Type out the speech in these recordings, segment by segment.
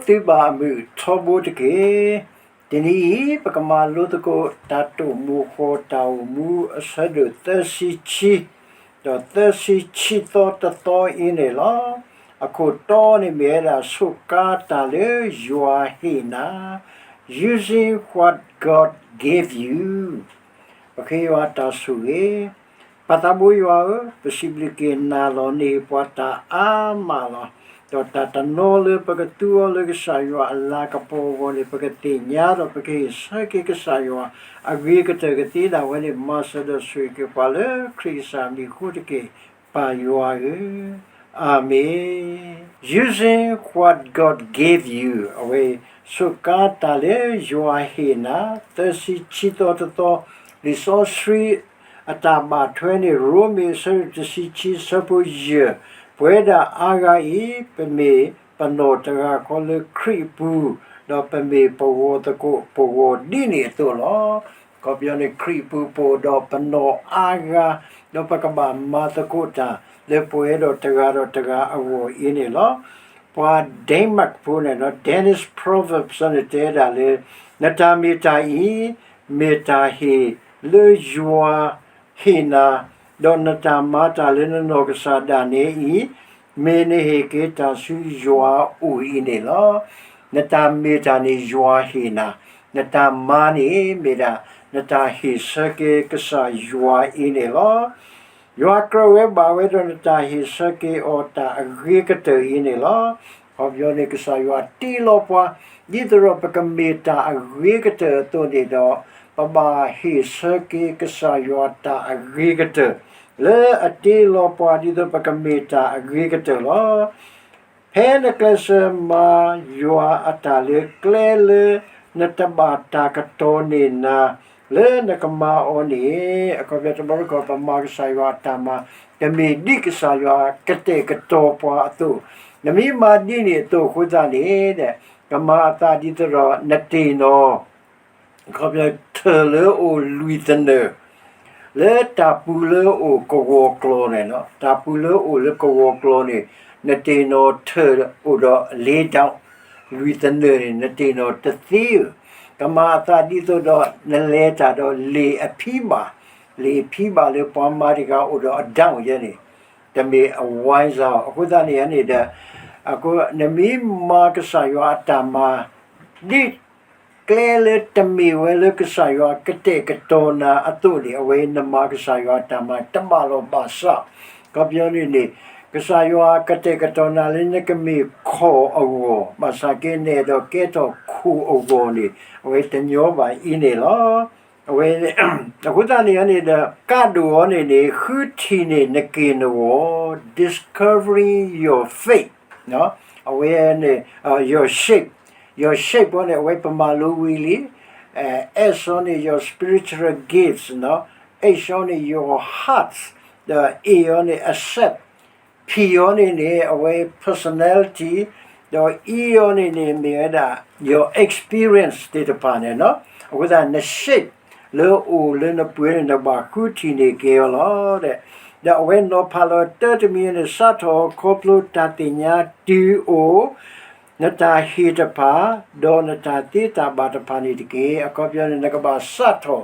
သုဘၣ်အမုာ်ထီဘိတက့ၢ်. တနံၤအံၤ ပကမၤလိသကိးတၢ်တိာ်မိၤဃီၤတၢ်အိၣ်မူအဆၢဒိၣ်သၢဆံခံ ဒီးသၢဆံခံသီတသီအံၤန့ၣ်လီၤ. အခိၣ်တီန့ၣ်မ့ၢ်ဝဲဒၣ် ဆိးကါတၢ်လၢယွၤဟ့ၣ်နၤ using what God gave you. ပဃ့ယွၤတၢ်ဆိၣ်ဂ့ၤ, ပၢ်သးဘိယွၤဧၢ, ပစံးဘျုးက့ၤနၤလီၤန့ၣ် ပှၤတၢ်အါမးလီၤ. ဒီးတၢ်တနီၤလၢပကသူအီၤလၢကစၢ်ယွၤအလၤကပီၤအဂီၢ်န့ၣ် ပကသ့ၣ်ညါဒီးပကဟ့ၣ်ဆၢက့ၤကစၢ်ယွၤအဂ့ၤကတၢၢ်ကသ့ဒၣ်ဝဲန့ၣ် မၤစၢၤဒီးဆိၣ်ဂ့ၤက့ၤပှၤလၢခရံာ်ကစၢ်မံၤအဃိတက့ၢ်. ပၢ်ယွၤဧၢ, အၤမ့ၣ်. Using what God gave you အဝဲ ဆိးကါတၢ်လၢယွၤဟ့ၣ်နၤ သၢဆံခံသီတသီ, လံာ်စီဆှံအတၢ်ဘၣ်ထွဲန့ၣ် ရိမ့ၤအဆၢဒိၣ်တဆံခံ အဆၢဖိယဲၢ်, ပဝဲဒၣ်အါဂၤအံၤ ပမ့ၢ်ပနီၢ်တဂၤဃီလၢခရံာ်အပူၤ, ဒီးပမ့ၢ်ပဂီၢ်သကိးပဂီၢ်ဒ်န့ၣ်အသိးလီၤ. အခီပညီန့ၣ် ခရံာ်အပူၤပအိၣ်ဒီးပနီၢ်အါဂၤ, ဒီးပကဘၣ်မၤသကိးတၢ် လၢပှဲၤဒီးတဂၤဒီးတဂၤအဂီၢ်အံၤန့ၣ်လီၤ. ပှၤ Denmark ဖိန့ၣ် Danish Proverbs န့ၣ်တဲဒၣ်လၢ နတၢ်မ့ၢ်တၢ်အံၤ မ့ၢ်တၢ်ဟ့ၣ်လၢယွၤဟ့ၣ်နၤ, ဒီးနတၢ်မၤတၢ်လၢနနီၢ်ကစၢ်ဒၣ်နဲအံၤ မ့ၢ်နဟ့ၣ်က့ၤတၢ်ဆူယွၤအအိၣ်အံၤန့ၣ်လီၤ. နတၢ်မ့ၢ်တၢ်န့ၣ်ယွၤဟ့ၣ်နၤ, နတၢ်မၤန့ၣ်မ့ၢ်ဒၣ် နတၢ်ဟ့ၣ်ဆၢက့ၤကစၢ်ယွၤအံၤန့ၣ်လီၤ. ယွၤကြၢးဝဲဘၣ်ဝဲဒီးနတၢ်ဟ့ၣ်ဆၢက့ၤအီၤတၢ်အဂ့ၤကတၢၢ်အံၤန့ၣ်လီၤ. အခီပညီန့ၣ် ကစၢ်ယွၤတ့လီၤပှၤ ဒ်သိးဒီးပကမ့ၢ်တၢ်အဂ့ၤကတၢၢ်အသိးန့ၣ်ဒီး ပဘၣ်ဟ့ၣ်ဆၢက့ၤကစၢ်ယွၤတၢ်အဂ့ၤကတၢၢ် လၢအတ့လီၤပှၤဒ်သိးပကမ့ၢ်တၢ်အဂ့ၤကတၢၢ်လီၤ. ဖဲနကျဲးစၢးမၤယွၤအတၢ်လၢကျဲလၢနတဘၣ်တၢ်ကတီၤန့ၢ်နၤ လၢနကမၤအီၤန့ၣ်, အခီပညီတဘျီတခီၣ် ပမၤကစၢ်ယွၤအတၢ်မၤ တမ့ၢ်ဒ်ကစၢ်ယွၤကတဲာ်ကတီၤပှၤအသိး, နမ့ၢ်မၤဒ်န့ၣ်အသိးအဃိသတးန့ၣ် ကမၤအသးဒ်သိးဒီးနတ့ၢ်နီၢ် အခီပညီထၢၣ်လၢအိၣ်လွံၢ်သနၢၣ် လၢတၢ်ပူၤလၢအိၣ်ကဝီၤကျီၤန့ၣ်လီၤ. တၢ်ပူၤလၢအိၣ်လၢကဝီၤကျီၤန့ၣ် နတ့ၢ်နီၢ်ထၢၣ်အိၣ်ဒီး lay down လွံၢ်သနၢၣ်န့ၣ် နတ့ၢ်နီၢ်တသ့ဧၢ, ကမၤအသးဒ်သိးဒီးနလဲၤတၢ်ဒီးလံာ်အဖံဘၣ်, လံာ်အဖံဘၣ်လၢပှၤမၤတဂၤအိၣ်ဒီးအ down ယဲန့ၣ် တမ့ၢ်အ wise အဃိသတးန့ၣ်န့ၣ်ဒီး နမ့ၢ်မၤကစၢ်ယွၤအတၢ်မၤ ဒ် ကျဲလၢတမ့ၢ်ဝဲလၢကစၢ်ယွၤကတဲာ်ကတီၤနၤအသိးန့ၣ် အဝဲနမၤကစၢ်ယွၤတၢ်မၤတဘၣ်လီၤဘၣ်ဆၣ်, အခီပညီန့ၣ်န့ၣ် ကစၢ်ယွၤကတဲာ်ကတီၤနၤလၢနကမ့ၢ်ခီၣ်အဂီၢ် ဘၣ်ဆၣ်က့နအဲၣ်ဒိးကဲထီၣ်ခိၣ်အဂီၢ်န့ၣ် အဝဲတညီဘၣ်အံၤန့ၣ်လီၤ. အဝဲ အဃိသတးန့ၣ်န့ၣ်ဒီး ကးဒိၣ်အီၤန့ၣ်န့ၣ် ဃုထံၣ်န့ၢ်နက့ၢ်နဂီၢ် discovering your faith အဝဲန့ၣ် your shape, your shape အီၤန့ၣ် အဝဲပမၤလိဝံၤလံ S အီၤန့ၣ် your spiritual gifts, H အီၤန့ၣ် your heart, ဒီး A အီၤန့ၣ် accept, P အီၤန့ၣ်န့ၣ် အဝဲ personality, ဒီး E အီၤန့ၣ်န့ၣ် မ့ၢ်ဝဲဒၣ် your experience သ့ၣ်တဖၣ်န့ၣ်လီၤ. အဃိသတး န shape လၢအိၣ်လၢနပှဲၤန့ၣ် နဘၣ်ဃုထံၣ်န့ၢ်က့ၤအီၤလီၤ. ဒီးအဝဲနီၤဖးလီၤတၢတမံၤန့ၣ် စးထီၣ်ခီဖျိတၢ်သ့ၣ်ညါတုၤအိၣ် နတၢ်ဟ့ၣ်တဖၣ် ဒီးနတၢ်သ့တၢ်ဘၣ်တဖၣ်န့ၣ်တက့ၢ်. အခီပညီန့ၣ် နကဘၣ်စးထီၣ်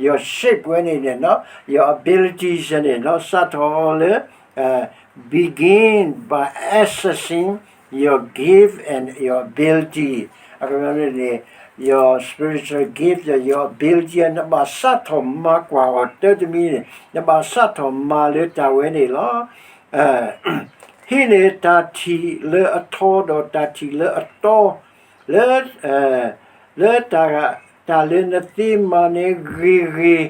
your shape ဝဲန့ၣ်န့ၣ် your abilities န့ၣ် စးထီၣ်လၢ begin by accessing your gift and your ability အခီပညီန့ၣ် your spiritual gift ဒီး your ability နဘၣ်စးထီၣ်မၤကွၢ်အီၤတၢတမံၤန့ၣ် နဘၣ်စးထီၣ်မၤလၢတၢ်ဝဲန့ၣ်လီၤ. ဟံးန့ၢ်တၢ်ထံၣ်လၢအထီဒီးတၢ်ထံၣ်လၢအတီ လၢ လၢတၢ် တၢ်လၢနသ့မၤန့ၣ်ဂ့ၤဂ့ၤ,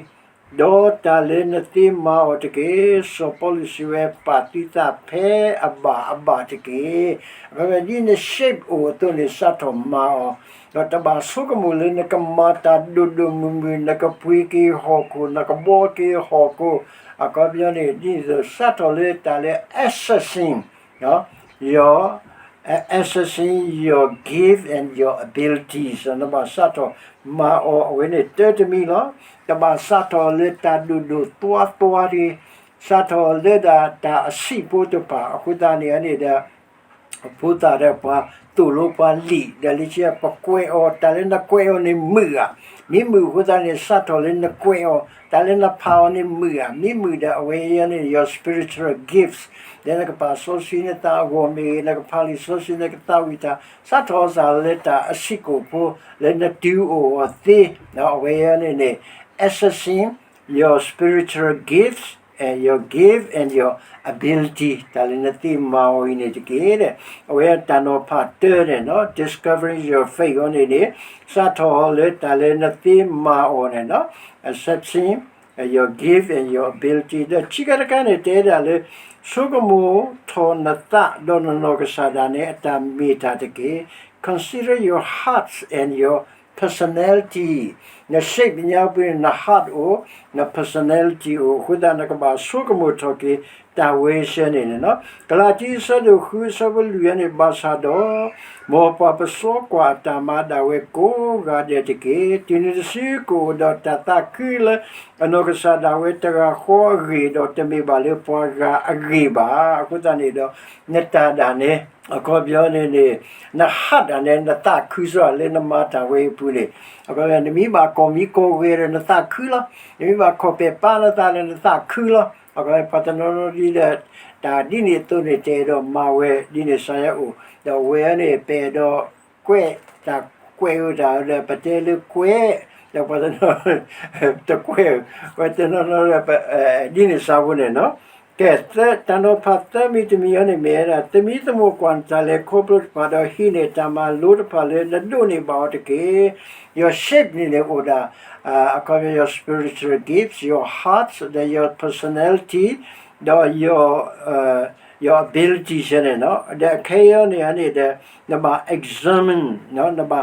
ဒီးတၢ်လၢနသ့မၤအီၤတက့ၢ်. စီၤပီလူးစံးဝဲ ပာ်သုသးဖဲအဘၣ်အဘၣ်တက့ၢ်. အခီပညီ ဒ်န shape အိၣ်အသိးန့ၣ် စးထီၣ်မၤအီၤ, ဒီးတဘၣ်ဆိကမိၣ်လၢနကမၤတၢ်ဒိၣ်ဒိၣ်မုၢ်မုၢ် နကပှ့ၤက့ၤဟီၣ်ခိၣ် နကဘှီက့ၤဟီၣ်ခိၣ်, အခီပညီန့ၣ် ဒ်န့ၣ်အသိး စးထီၣ်လၢတၢ်လၢ accessing your, accessing your gift and your abilities နဘၣ်စးထီၣ်မၤအီၤ အဝဲန့ၣ်တၢတမံၤလီၤ. တဘၣ်စးထီၣ်လၢတၢ်ဒိၣ်ဒိၣ်သွါသွါတဂ့ၤ, စးထီၣ်လၢဒၣ်တၢ်အဆံးဖိတဖၣ် အဃိသတးန့ၣ်န့ၣ်ဒီး ဖိသၣ်ဒီးပှၤသိၣ်လိပှၤလံာ် ဒီးလၢခံပကွဲးအီၤ တၢ်လၢနကွဲးအီၤန့ၣ်မုာ်ဧါ, မ့ၢ်မုာ်အဃိသတးန့ၣ် စးထီၣ်လၢနကွဲးအီၤ တၢ်လၢနဖးအီၤန့ၣ်မုာ်ဧါ, မ့ၢ်မုာ်ဒီးအဝဲအံၤန့ၣ် your spiritual gifts လၢနကပာ်စီဆှံနသးအဂီၢ်မ့ၢ်ဂ့ၤ နကဖးလံာ်စီဆှံ နကသးဝံၣ်တၢ် စးထီၣ်စၢ်လၢတၢ်အဆံးကိာ်ဖိ လၢနတုၤအိၣ်အီၤသ့ အဝဲအံၤန့ၣ်န့ၣ် accessing your spiritual gifts and your gift and your ability တၢ်လၢနသ့မၤအီၤအံၤန့ၣ်တက့ၢ်. အဝဲတၢ်နီၤဖးတၢန့ၣ်နီၤ discovering your faith အီၤန့ၣ်န့ၣ် စးထီၣ်လၢတၢ်လၢနသ့မၤအီၤန့ၣ်နီၤ accessing your gift and your ability ဒီးခံခါတခါန့ၣ် တဲဒၣ်လၢ ဆိကမိၣ်ထီၣ်နသးဒီးနနီၢ်ကစၢ်ဒၣ်နဲအတၢ်မ့ၢ်တၢ်တက့ၢ်. Consider your hearts and your personality န shape ညါပူၤန့ၣ် န heart အိၣ် န personality အိၣ် အဃိသတးနကဘၣ်ဆိကမိၣ်ထီၣ်က့ၤ တၢ်ဝဲဆၢန့ၣ်န့ၣ်နီၤ ကလၤတံ အဆၢဒိၣ်ဃု အဆၢဖိလွံၢ်န့ၣ် ဘၣ်ဆၣ်ဒီး မ်ပှၤပစီကွၢ်အတၢ်မၤဒၣ်ဝဲကိးဂၤဒဲးတက့ၢ်. တုၤနုၤတစုကအိၣ်ဒီးတၢ်သးခုလၢ အနီၢ်ကစၢ်ဒၣ်ဝဲတဂၤဃီအဂ့ၢ် ဒီးတမ့ၢ်ဘၣ်လၢပှၤဂၤအဂ့ၢ်ဘၣ်. အဃိသတးန့ၣ်ဒီး နတၢ်ဒၣ်နဲ အခီပညီန့ၣ်န့ၣ် န heart ဒၣ်နဲ နသးခုစ့ၢ်လၢနမၤတၢ်ဝဲအံၤအပူၤန့ၣ် အခီပညီ နမ့ၢ်ဘၣ်ကီၢ်မံကီၢ်ဂဲၤဒီးနသးခုလီၤ. နမ့ၢ်ဘၣ်ခီၣ်ပဲာ်ပာ်နသးဒီးနသးခုလီၤ. အခီပညီ ပှၤတနီၤနီၤဒ်ဒီး တၢ်ဒ်န့ၣ်အသိးန့ၣ် တအဲၣ်ဒိးမၤဝဲဒ်န့ၣ် စါယၤအိၣ် ဒီးအဝဲန့ၣ် ပအဲၣ်ဒိးကွဲးတၢ်ကွဲးအတၢ်ဒီး ပတဲလၢကွဲး ဒီးပှၤတနီၤ တကွဲး ပှၤတနီၤနီၤဒီး ဒ်န့ၣ်စါဖိန့ၣ်နီၤ ကဲ တၢ်နီၤဖးသၢမံၤတမံၤအံၤန့ၣ်မ့ၢ်ဝဲဒၣ် သမံသမိးကွၢ်နတၢ်လဲၤခီဖျိတဖၣ်ဒီး ဟံးန့ၢ်တၢ်မၤလိတဖၣ်လၢနဒိးန့ၢ်ဘၣ်အီၤတက့ၢ်. Your shape န့ၣ်န့ၣ်အိၣ်ဒၣ် အခီပညီ your spiritual gifts, your heart, ဒီး your personality, ဒီး your, your ability န့ၣ်နီၤ ဒီးအခဲအံၤန့ၣ်န့ၣ်ဒီး နဘၣ် examine နဘၣ် သမံ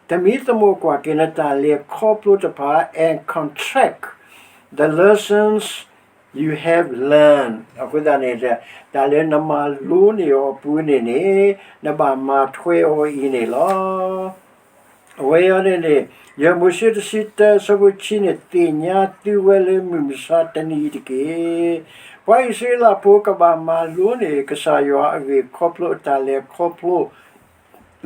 သမိးကွၢ်က့ၤနတၢ်လဲၤခီဖျိတဖၣ် and contract the lessons you have learned အဃိသတးန့ၣ် တၢ်လၢနမၤလိန့ၢ်အီၤအပူၤန့ၣ်န့ၣ် နဘၣ်မၤထွဲအီၤအံၤန့ၣ်လီၤ. အဝဲအံၤန့ၣ်န့ၣ် ယဲၢ်မိၤၡ့တဆံတၢ အဆၢဖိဆံန့ၣ် သ့ၣ်ညါသုဝဲလၢမုၢ်မဆါတနံၤအံၤတက့ၢ်. ပှၤအံၣ်စရ့လးဖိကဘၣ်မၤလိန့ၢ် ကစၢ်ယွၤအဂ့ၢ်ခီဖျိအတၢ်လဲၤခီဖျိ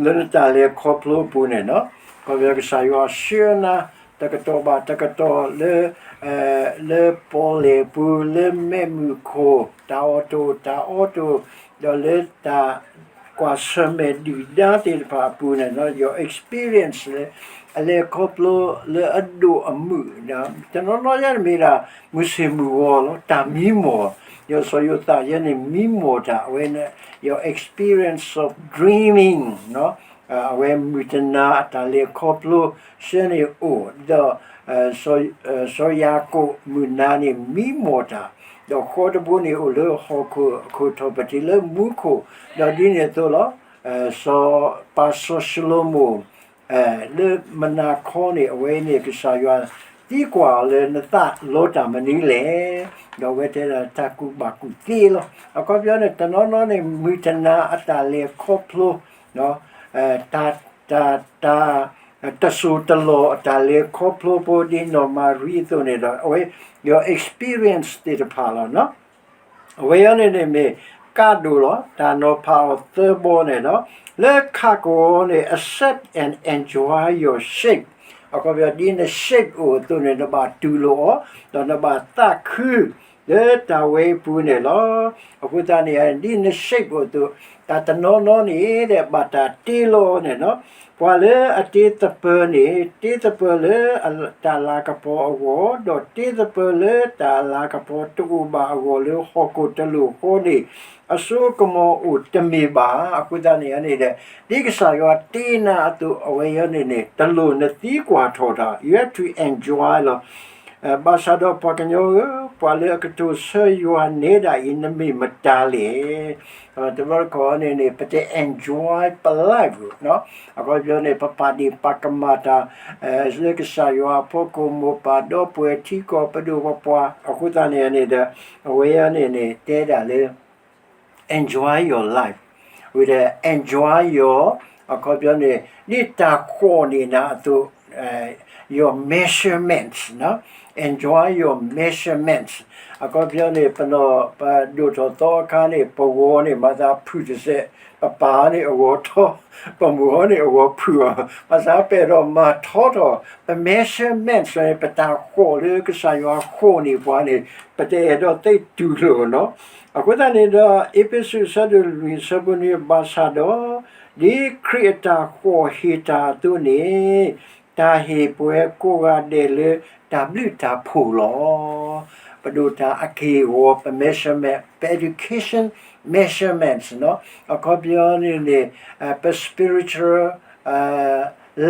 လၢနတၢ်လဲၤခီဖျိအပူၤန့ၣ်နီၤ, ခီဖျိကစၢ်ယွၤဆှၢနၤ တကတီၢ်ဘၣ်တကတီၢ်လၢ လၢပီၣ်လဲၣ်ပူၤ လၢမဲးမုၢ်ခိၣ် တၢ်အီၣ်တအိၣ် တၢ်အီတအိၣ် ဒီးလၢတၢ်ကွၢ်ဆၢၣ်မဲာ်ဒုၣ်ဒါသ့ၣ်တဖၣ်အပူၤန့ၣ်နီၤ, your experience လၢ အလဲၤခီဖျိလၢအဒိၣ်အမုၢ်, တနီၤနီၤယဲန့ၣ်မ့ၢ်ဒၣ် မုၢ်ဆ့ၣ်မုၢ်ဂီၤလီၤ, တၢ်မံမီၢ်, ယစီၤယိၤသးယဲန့ၣ် မံမီၢ်တၢ်, အဝဲန့ၣ် your experience of dreaming အဝဲမုၢ်တနၤအတၢ်လဲၤခီဖျိ ဆၢန့ၣ်အိၣ်, ဒီး စီၤယၤကိာ်မုၢ်နၤန့ၣ် မံမီၢ်တၢ်, ဒီးဃီတဘိန့ၣ်အိၣ်လၢဟီၣ်ခိၣ်အခိၣ်ထီၣ်ပတ့ၤလၢမူခိၣ်, ဒီးဒ်န့ၣ်အသိးလီၤ, စီၤပၤစီၤၡလိၤမိၣ် လၢမုၢ်နၤခီန့ၣ် အဝဲန့ၣ်ကစၢ်ယွၤသံကွၢ်အီၤလၢနသးလီတၢ်မနုၤလဲၣ်, ဒီးအဝဲတဲဒၣ်တၢ်ကူၣ်ဘၣ်ကူၣ်သ့လီၤ. အခီပညီန့ၣ် တနီၤနီၤန့ၣ် မုၢ်တနၤအတၢ်လဲၤခီဖျိ တၢ် တၢ် တၢ် တစိၢ်တလီၢ်အတၢ်လဲၤခီဖျိဖိဒ်နီၢ်မၤရံအသိးန့ၣ်ဒီး အဝဲ your experience သ့ၣ်တဖၣ်လီၤ. အဝဲအံၤန့ၣ်န့ၣ်မ့ၢ် ကးဒိၣ်လီၤ. တၢ်နီၤဖးအီၤသၢဘီန့ၣ်ဒီး လၢခးကဝီၤန့ၣ် accept and enjoy your shape အခီပညီ ဒ်န shape အိၣ်အသိးန့ၣ် နဘၣ်တူၢ်လိာ်အီၤ ဒီးနဘၣ်သးခု လၢတၢ်ဝဲအပူၤန့ၣ်လီၤ. အဃိသတးန့ၣ် ဒ်န shape အိၣ်အသိး တၢ်တနီၤနီၤန့ၣ် ဘၣ်တၢ်တ့လီၤန့ၣ်လီၤ. ပှၤလၢအတ့သပၢၤန့ၣ် တ့သပၢၤလၢတၢ်လၤကပီၤအဂီၢ် ဒီးတ့သပၢၤလၢတၢ်လၤကပီၤတအိၣ်ဘၣ်အဂီၢ်လၢဟီၣ်ခိၣ်တလိၣ်ဃီန့ၣ် အစိကမီၤအိၣ်တမ့ၢ်ဘၣ်. အဃိသတးန့ၣ်န့ၣ်ဒီး ဒ်ကစၢ်ယွၤတ့နၤအသိး အဝဲအံၤန့ၣ်န့ၣ် တလိၣ်နသံကွၢ်ထီၣ်တၢ် you have to enjoy လီၤ. ဘၣ်ဆၣ်ဒီးပှၤကညီဧၢ, ပှၤလၢအကတိၤဆၢယွၤနဲဒၣ်အံၤ နမ့ၢ်မတၤလဲၣ်. တဘျီတခီၣ်န့ၣ်န့ၣ် ပတ enjoy ပ life အခီပညီန့ၣ် ပပာ်ဒ့ၣ်ပာ်ကမၣ်တၢ် လၢကစၢ်ယွၤအဖီခိၣ် မိၢ်ပၢ်ဒီပုၢ်ဝဲၢ်ထံကီၢ် ပဒိၣ်ပပှၢ် အဃိသတးန့ၣ်န့ၣ်ဒီး အဝဲအံၤန့ၣ်န့ၣ် တဲဒၣ်လၢ enjoy your life ဝံၤဒီး enjoy your အခီပညီန့ၣ် ဒ်တၢ်ဃီၣ်န့ၢ်နၤအသိး your measurements, enjoy your measurements. အခီပညီန့ၣ် ပနီၢ်ပဒိၣ်ထီၣ်သီအခါန့ၣ် ပဂီၤန့ၣ် မၤသးဖုၣ်တစဲး, ပပၢ်န့ၣ်အဂီၤထီ, ပမိၢ်န့ၣ်အဂီၤဖုၣ်အီၤ, ဘၣ်ဆၣ်ပအဲၣ်ဒိးမၤထီထီၣ် ပ measurements န့ၣ် ပတၢ်ဃိးလၢကစၢ်ယွၤဃိးန့ၢ်ပှၤန့ၣ် ပတအဲၣ်ဒိးသ့တူၢ်လိာ်နီၤ. အဃိသတးန့ၣ်ဒီး အ့းဖ့းစူးအဆၢဒိၣ်လွံၢ်အဆၢဖိနွံ ဘၣ်ဆၣ်ဒီး ဒ်ခရံာ်အတၢ်ဃိးဟ့ၣ်တၢ်အသိးန့ၣ် တၢ်ဟ့ၣ်ပှၤကိးဂၤဒဲးလၢတၢ်ဘျုးတၢ်ဖှိၣ်လီၤ. ပဒိၣ်တၢ်အက့ၢ်အဂီၤ ပ measurement, ပ education measurements နီၤ, အခီပညီန့ၣ်န့ၣ် ပ spiritual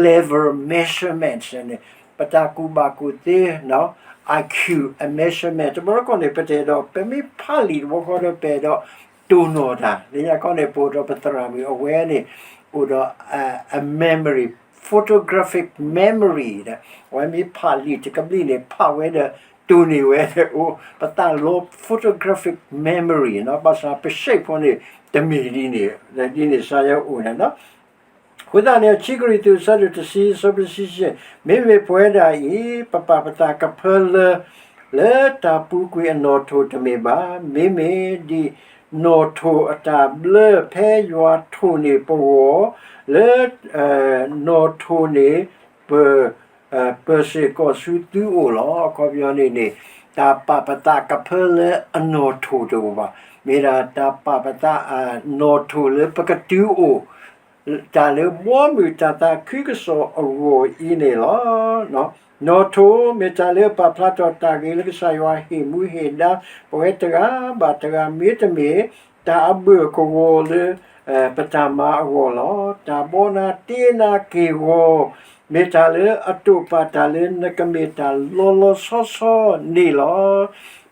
level measurements န့ၣ် ပတၢ်ကူၣ်ဘၣ်ကူၣ်သ့ I Q အ measurement တဘျီတခီၣ်န့ၣ် ပတအဲၣ်ဒိး ပမ့ၢ်ဖးလံာ်တဘျီဃီဒီး ပအဲၣ်ဒိးတိၢ်နီၣ်တၢ် လၢညါခီန့ၣ် ပအိၣ်ဒီးပသရၣ်မုၣ် အဝဲန့ၣ် အိၣ်ဒီး အ memory, photographic memory ဒီး အဝဲမ့ၢ်ဖးလံာ်တကဘျံးန့ၣ် ဖးဝဲဒီး တိၢ်န့ၢ်ဝဲဒီးအိၣ် ပသးလီ photographic memory နီၤ, ဘၣ်ဆၣ်ပ shape ဖိန့ၣ် တမ့ၢ်ဒ်န့ၣ် ဒ်န့ၣ် ကစၢ်ယွၤအိၣ်န့ၣ်နီၤ. အဃိသတးန့ၣ် ခံကရံၣ်သူး အဆၢဒိၣ်တဆံ အဆၢဖိတဆံယဲၢ်, မ့မ့ၢ်ပဝဲဒၣ်အံၤ ပပာ်ပသးကဖၢလၢ လၢတၢ်ပူၤကွံာ်အနီၣ်ထိၣ်တမ့ၢ်ဘၣ်, မ့မ့ၢ်ဒ်နီၣ်ထိၣ်အတၢ်ဘျၢ ဖဲယွၤထိၣ်န့ၢ်ပဂီၢ် လၢ နီၣ်ထိၣ်န့ၣ် ပ ပၢၤစ့ၢ်ကီးဆူသုအိၣ်လီၤ. အခီပညီန့ၣ်န့ၣ် တၢ်ပာ်ပသးကဖၢလၢအနီၣ်ထိၣ်တအိၣ်ဘၣ်. မ့ၢ်ဒၣ်တၢ်ပာ်ပသး နီၣ်ထိၣ်လၢပကတုၤအိၣ် တၢ်လၢဘီမုၢ်တၢ်သးခုကစီၣ်အဂီၢ်အံၤန့ၣ်လီၤ. နီၣ်ထိၣ်မ့ၢ်တၢ်လၢပာ်ဖျါထီၣ်တၢ်ဂ့ၤလၢ ကစၢ်ယွၤဟ့ၣ်မူဟ့ၣ်ဒါ ပဝဲတဂၤဘၣ်တဂၤ မ့တမ့ၢ် တၢ်အဘၢၣ်ကဝီၤလၢ ပတၢ်မၤအဂီၢ်လီၤ. တၢ်ဘီနၤတ့နၤက့ၢ်ဂီၤ မ့ၢ်တၢ်လၢအတိာ်ပာ်တၢ်လၢနကမ့ၢ်တၢ်လီၤလီၤဆီဆီန့ၣ်လီၤ.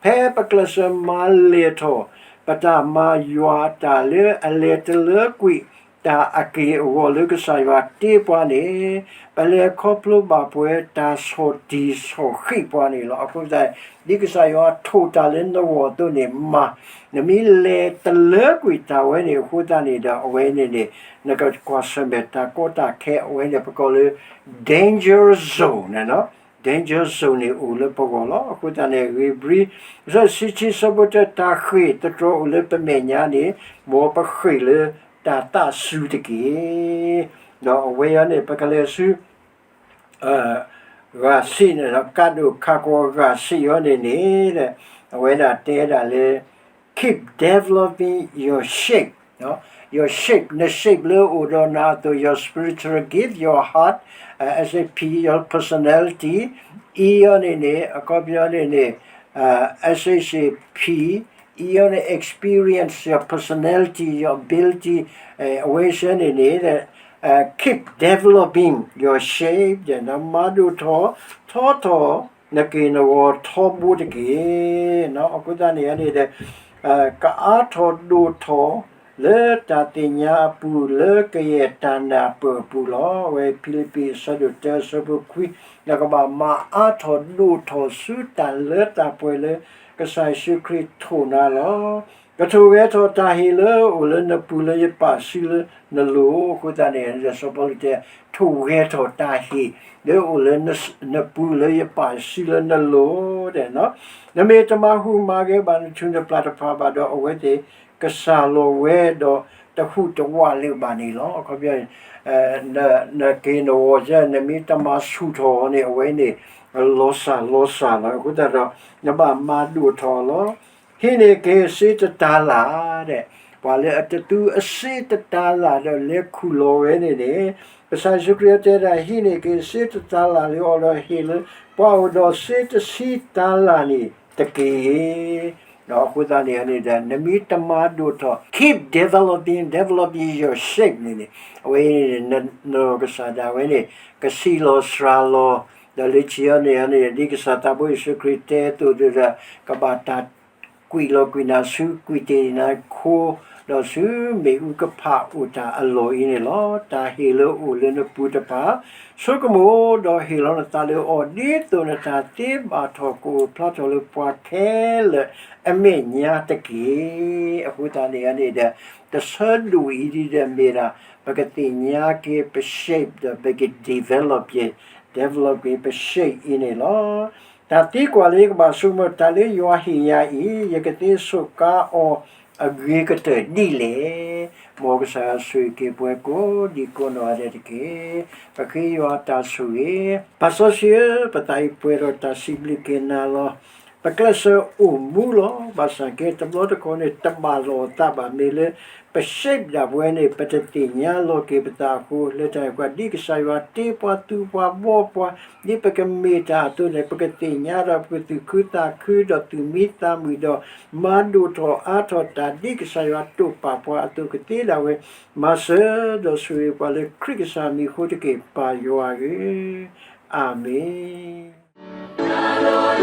ဖဲပကျဲးစၢးမၤလဲၢ်ထီၣ် ပတၢ်မၤယွၤအတၢ်လၢအလဲၤတလၢကွံာ် တၢ်အက့ၢ်အဂီၤလၢကစၢ်ယွၤတ့ပှၤန့ၣ် ပလဲၤခီဖျိဘၣ်ပှဲၤတၢ်ဆီၣ်တံၢ်ဆီၣ်ဃံးပှၤန့ၣ်လီၤ. အဃိသတး ဒ်ကစၢ်ယွၤထိၣ်တၢ်လၢနဂီၢ်အသိးန့ၣ်မၤ, နမ့ၢ်လဲၤတလၢကွံာ်တၢ်ဝဲန့ၣ် အဃိသတးန့ၣ်ဒီး အဝဲန့ၣ်န့ၣ် နကကွၢ်ဆၢၣ်မဲာ်တၢ်ကီတၢ်ခဲ အဝဲန့ၣ်ပကိးလၢ danger zone န့ၣ်လီၤ. danger zone န့ၣ်အိၣ်လၢပဂီၢ်လီၤ. အဃိသတးန့ၣ် ဧ့ၤဘြံၤ အဆၢဒိၣ်တဆံခံ အဆၢဖိတၢ တၢ်ဃ့ၢ်တတြီၤအိၣ်လၢပမဲာ်ညါန့ၣ် မ်ပဃ့ၢ်လၢတၢ်သးစူၤတက့ၢ်. ဒီးအဝဲအံၤန့ၣ် ပကလဲၤဆူ ဂၤဆံးန့ၣ်ဒီး ကးဒိၣ်ခးကွီၤဂၤဆံးအံၤန့ၣ်န့ၣ် အဝဲဒၣ်တဲဒၣ်လၢ keep developing your shape, your shape, န shape လၢအိၣ်ဒီးနၤအသိး your spiritual gift, your heart, SAP, your personality, အံၤအံၤန့ၣ်န့ၣ် အခီပညီန့ၣ်န့ၣ် SAP အံၤအံၤန့ၣ် experience, your personality, your ability, အဝဲသ့ၣ်န့ၣ်န့ၣ် keep developing your shape ဒီးနမၤဒိၣ်ထီၣ်ထီထီၣ် နက့ၢ်နဂီၤထီဘိတက့ၢ်. အဃိသတးန့ၣ်န့ၣ်ဒီး ကအါထီၣ်ဒိၣ်ထီၣ်လၢတၢ်သ့ၣ်ညါအပူၤ လၢကယဲၢ်တၢ်နၢ်ပၢၢ်အပူၤလီၤ. အဝဲဖံလံးပံး အဆၢဒိၣ်တၢ အဆၢဖိခွံ, နကဘၣ်မၤအါထီၣ်ဒိၣ်ထီၣ်ဆူတၢ်လၢတၢ်ပှဲၤလၢ ကစၢ်ယ့ၣ်ၡူးခရံာ်ထိၣ်နၤလီၤ. ကထိၣ်ဂဲၤထီၣ်တၢ်ဟ့ၣ်လၢအိၣ်လၢနပူၤလၢယပာ်စုလၢနလိၤ, အဃိသတးန့ၣ် စီၤပီလူးတဲ ထိၣ်ဂဲၤထီၣ်တၢ်ဟ့ၣ်လၢအိၣ်လၢနပူၤလၢယပာ်စုလၢနလိၤဒီး နမ့ၢ်တမၤဟူးမၤဂဲၤဘၣ်နထူးနပျၢ်တဖၣ်ဘၣ်ဒီး အဝဲသ့ၣ်ကစၢ်လီၤဝဲဒီးတဟူးတဝးလၢၤဘၣ်န့ၣ်လီၤ. အခီပညီ နက့ၢ်နဂီၤ နမ့ၢ်တမၤဆူၣ်ထီၣ်န့ၣ် အဝဲန့ၣ် လီၤစၢ်လီၤစၢ်လီၤ. အဃိသတးဒီး နဘၣ်မၤဒိၣ်ထီၣ်လီၤ. ဟံးန့ၢ်က့ၤစ့တတၤလၣ်ဒီး ပှၤလၢအတသူအစ့တတၤလၣ်ဒီးလဲၤခူၣ်လီၤဝဲန့ၣ်န့ၣ် ကစၢ်ယ့ၣ်ၡူးခရံာ်တဲဒၣ် ဟံးန့ၢ်က့ၤစ့တတၤလၣ်လၢအီၤဒီးဟ့ၣ်လၢ ပှၤအိၣ်ဒီးစ့တဆံတၤလၣ်န့ၣ်တက့ၢ်. ဒီးအဃိသတးန့ၣ်န့ၣ်ဒီး နမ့ၢ်တမၤဒိၣ်ထီၣ် keep developing, developing your shape န့ၣ်န့ၣ် အဝဲန့ၣ် နနီၢ်ကစၢ်ဒၣ်ဝဲန့ၣ် ကဆံးလီၤစှၤလီၤ, ဒီးလၢခံအံၤန့ၣ်န့ၣ် ဒ်ကစၢ်သးဘိယ့ၣ်ၡူးခရံာ်တဲအသိးဒီး ကဘၣ်တၢ်ကွံာ်လီၤကွံာ်နၤဆူကွံာ်တ့ၢ်နၤခိ ဒီးဆူမ့ၣ်အူကဖၣ်အိၣ်တၢ်အလီၢ်အံၤန့ၣ်လီၤ. တၢ်ဟ့ၣ်လၢအိၣ်လၢနပူၤတဖၣ် ဆိကမိၣ်ဒီးဟ့ၣ်လီၤနသးလၢအီၤ ဒ်သိးနတၢ်သ့ဘၣ်ထီၣ်ကအိၣ်ဖျါထီၣ်လၢပှၤခဲလၢာ်အမဲာ်ညါတက့ၢ်. အဃိသတးန့ၣ်န့ၣ်ဒီး တဆၢဒိၣ်အံၤဒ်ဒီးမ့ၢ်ဒၣ် ပကသ့ၣ်ညါက့ၤပ shape ဒီးပက develop က့ၤ develop က့ၤပ shape အံၤန့ၣ်လီၤ. တၢ်သံကွၢ်လၢယကဘၣ်ဆိကမိၣ် တၢ်လၢယွၤဟ့ၣ်ယၤအံၤ ယကသ့ဆိးကါအီၤအဂ့ၤကတၢၢ်ဒ်လဲၣ်. မ်ကစၢ်ယွၤဆိၣ်ဂ့ၤက့ၤပှၤကိးဒံးကိးနီၢ်ဂၤဒဲးတက့ၢ်. ပဃ့ယွၤတၢ်ဆိၣ်ဂ့ၤ. ပၢ်စီဆှံဧၢ, ပသးအံၤပှဲၤဒီးတၢ်စံးဘျုးက့ၤနၤလီၤ. ပကျဲးစၢးအိၣ်မူလီၤ. ဘၣ်ဆၣ်က့ တဘျီတခီၣ်န့ၣ် တဘၣ်လိာ်အသးဘၣ်. မ့ၢ်လၢ ပ shape ဒၣ်ပဝဲန့ၣ် ပတသ့ၣ်ညါလီၤက့ၤပသးအဃိ လၢတၢ်န့ၣ်အဃိ ဒ်ကစၢ်ယွၤတ့ပှၤသူပှၤဘီပှၤ ဒ်ပကမ့ၢ်တၢ်အသိးန့ၣ် ပကသ့ၣ်ညါဒီး ပကသူၣ်ခုသးခုဒီးသူၣ်မံသးမုာ်ဒီး မၤဒိၣ်ထီၣ်အါထီၣ်တၢ် ဒ်ကစၢ်ယွၤတိာ်ပာ်ပှၤအသိးကသ့ဒၣ်ဝဲ, မၤစၢၤဒီးဆိၣ်ဂ့ၤပှၤလၢခရံာ်ကစၢ်မံၤအဃိတက့ၢ် ပၢ်ယွၤဧၢ, အၤမ့ၣ်.